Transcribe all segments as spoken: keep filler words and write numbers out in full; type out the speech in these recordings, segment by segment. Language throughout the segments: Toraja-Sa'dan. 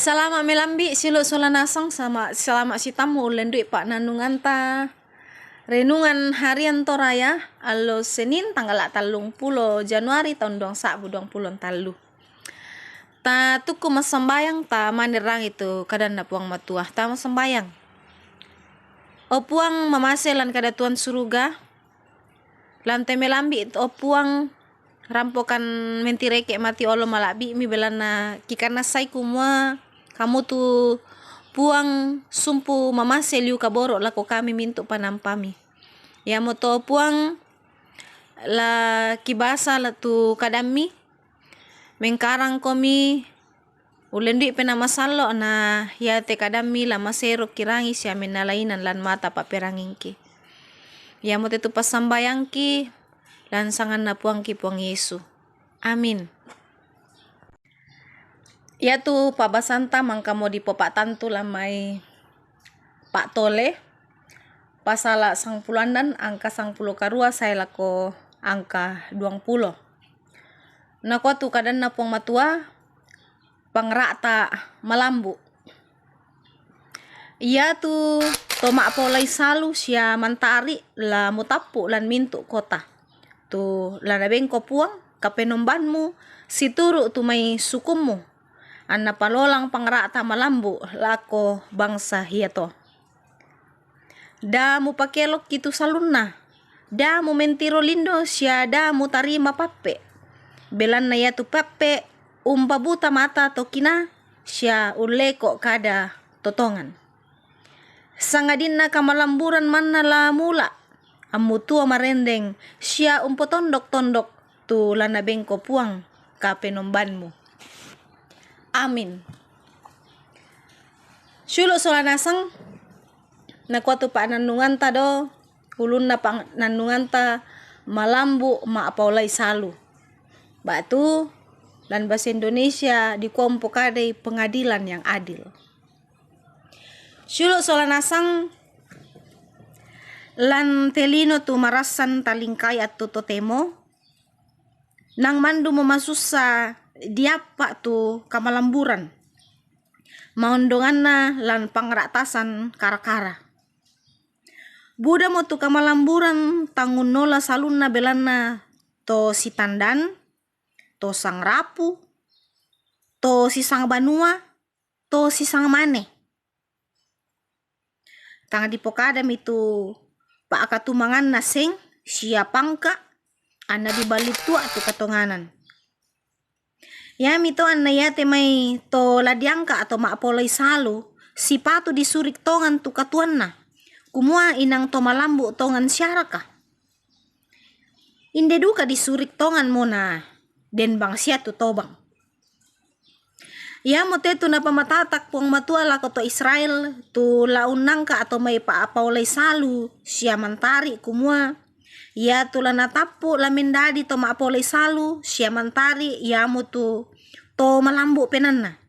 Salama' melambi', siulu' sola nasang, sama, salama' sitammu ullendui' pa'nannunganta. Renungan Harian Toraya, allo Senin, tanggala' tallung pulo Januari taun duang sa'bu duang pulo tallu. Ta tukku massambayang, ta mane rangi tu kadanNa Puang Matua. Ta massambayang. O Puang mamase lan kadatuan suruga, lan te melambi', o Puang, rampokan mentireke' mati olo mala'bi'mi, belanna kikanassai kumua Kamu tu Puang sumpu mamase liu kaboro' lako kami mintu' panampami. Iamoto Puang la kibasa la tu kadammi, mengkarangkomi, ullendui' Penaa Masallo', na iate kadammi la masero kirangi sia mennalainan lan mata pa'perangingki. Iamote tu passambayangki lan sanganNa Puangki Puang Yesu. Amin. Iatu pa'basanta mangkamo dipopa'tantu lan mai Pa'tole, pasala' sangpulo annan, angka sangpulo karua sae lako angka duang pulo. Nakua tu kadanNa Puang Matua, pangra'ta' malambu'. Iatu to ma'paolai salu sia mantari la mutappu' lan mintu' kota, tu la nabengko Puang Kapenombanmu situru' tu mai sukummu, anna palolang pangra'ta' malambu' lako bangsa iato. Da mupakelokki tu salunna, da mumentiro lindo sia da mutarima pappe', belanna iatu pappe' umpabuta mata to kinaa sia ulleko' kada to tongan. Sangadinna kamalamburan manna la mula', ammu tuo marendeng sia umpotondok-tondok tu la nabengko Puang Kapenombanmu. Amin. Siulu' sola nasang, nakua tu pa'nannunganta do, ulunna pa'nannunganta malambu' ma'paolai salu. Ba'tu lan bahasa Indonesia dikua umpokadai pengadilan yang adil. Siulu' sola nasang, lan te lino tu marassan talingkai attu totemo, nang mandumo masussa diappa' tu kamalamburan, maondonganna lan pangra'tasan kara-kara. Budamo tu kamalamburan tangunnola salunna, belanna to sitandan, to sangrapu, to sisangbanua, to sisangmane. Tang dipokadami tu pa'katumanganna seng sia pangka', anna diballittua' tu katonganan. Iami to anna iate mai to la diangka' to ma'paolai salu, sipatu disuri' tongan tu katuanna, kumua inang to malambu' tongan siaraka. Inde duka disuri' tonganmo na den bangsia tu tobang. Iamote tu napamatata' Puang Matua lako to Israel, tu la unnangka' to mai pa'paolai salu sia mantari', kumua, iatu la natappu' la mendadi to ma'paolai salu sia mantari', iamotu to malambu' penaanna.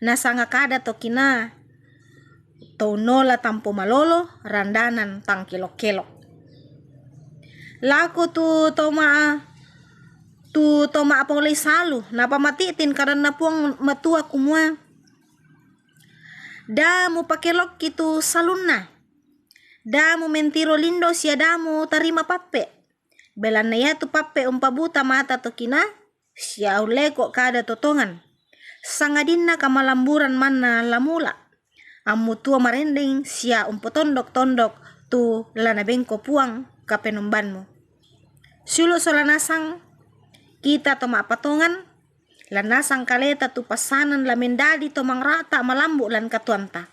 Nasanga kada to kinaa, to unnola tampo malolo, randanan tang kelok-kelok. Lako tu to ma-, tu to ma'paolai salu, napamati'tin kadanNa Puang Matua kumua, da mupakelokki tu salunna, da mumentiro lindo sia da mutarima pappe', belanna iatu pappe' umpabuta mata to kinaa, sia ulleko' kada to tongan, sangadinna kamalamburan manna la mula', ammu tuo marendeng sia umpotondok-tondok tu la nabengko Puang Kapenombanmu. Siulu' sola nasang, kita to ma'patongan, la nasang kaleta tu passanan la mendadi to mangra'ta' malambu' lan katuanta.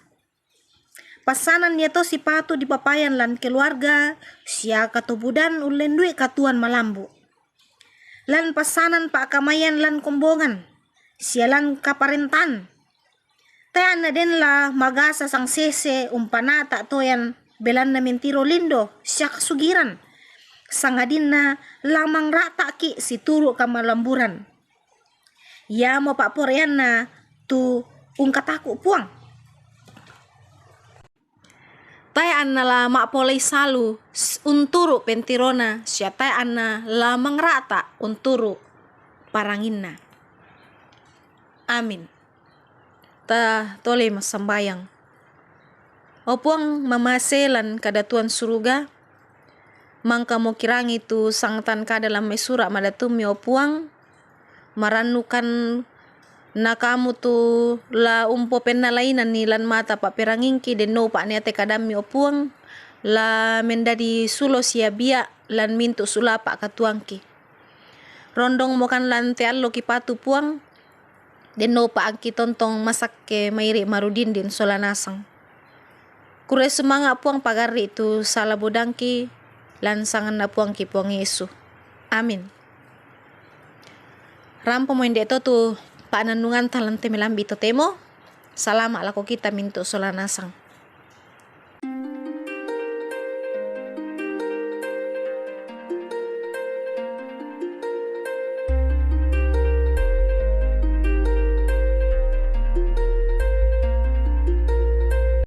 Passanan iato sipatu dipapayan lan keluarga sia katobudan ullendui katuan malambu'. Lan passanan pa'kamaian lan kombongan sia lan kaparentan. Te'anna den la magasa sangsese umpana'ta' toyan, belanna mentiro lindo sia kasugiran, sangadinna la mangra'ta'ki' situru' kamalamburan. Iamo pa'poraianna tu ungkataku' Puang. Tae' anna la ma'paolai salu s-, unturu' pentirona, sia tae' anna la mangra'ta' unturu' paranginna. Amin. Ta tole massambayang. O Puang mamase lan kadatuan suruga, mangka mokirangi tu sangtan kada lan mai sura' madatummi, o Puang, marannukan na kamu tu la umpopennalainanni lan mata pa'perangingki, denno upa'niate kadammi, o Puang, la mendadi sulo sia bia' lan mintu' sulapa' katuangki. Rondongmokan lan te allo kipatu, Puang, denno upa'angki tontong masakke mairi' marudindin sola nasang. Kurre sumanga', Puang, pagarri' tu sala budangki lan sanganna Puangki Puang Yesu. Amin. Rampomo inde to tu pa'nannunganta lan te melambi' totemo. Salama' lako kita mintu' sola nasang.